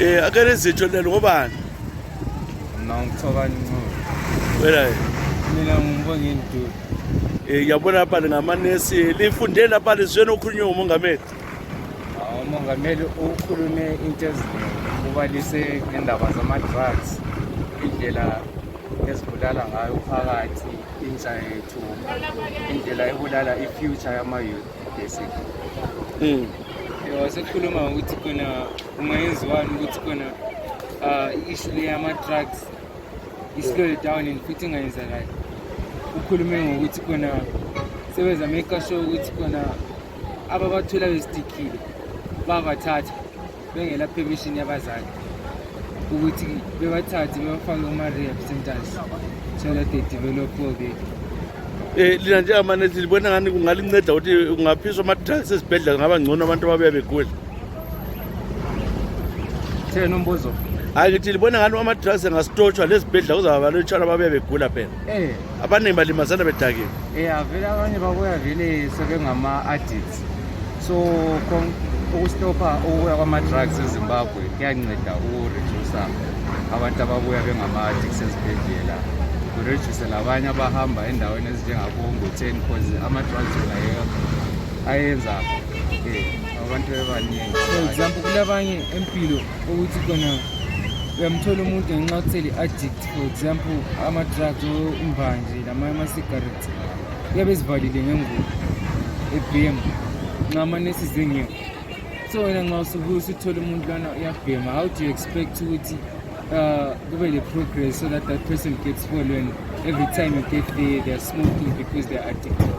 Ake lizitsho lelo ngobani? Mina ngithobani Ncube. Wena? Mina nguMbongeni Dube. Ngiyabona lapha ningamanesi, lifunde lapha lizweni okhulunywe ngumongameli. Umongameli ukhulume into eziningi, ubalise ngendaba zama-drugs, indlela ezibulala ngayo phakathi intsha yethu, indlela ebulala i-future yama-youth basically. Wasekhuluma ngokuthi khona kungayenziwani ukuthi khona i-issue le yama-drugs i-slow down and futhi ingayenzakali. Ukhulume ngokuthi khona sebeza make sure ukuthi khona ababathola bestikile babathatha bengela permission yabazali, ukuthi bebathathe bebafake kuma-rehab centers so that they develop all the Lina njengamanesi libona ngani kungalinceda ukuthi kungaphiswa ama-drugs ezibhedlela, kungaba ngcono abantu ababuya begula? Thena umbuzo? Hayi, ngithi libona ngani ama-drugs angastotshwa lezibhedlela kuzaba balutshwana ababuya begula phela? Abaningi balimazana bedakile. Yeah, vele abanye babuya vele sebengama-addicts, so ukustopha ukubuya kwama-drugs eZimbabwe kuyanceda ukuredusa abantu ababuya bengama-addicts ezibhedlela, kureduce labanye abahamba endaweni ezinjengabo-Ngotheni, cause ama-drugs wona ayenza abantu bebaningi. For example, kulabanye empilo ukuthi khona uyamthola umuntu ngenxa yokuthi li-addict, for example ama-drugs, imbanje lamanye ama-cigarettes, uyabe ezivalile ngengubo ebhema nxa amanesi zengekho. So wena nxa usubuya usuthola umuntu lwana uyabhema, how do you expect ukuthi kube le progress so that that person gets well when every time you get there they are smoking because they are addicted?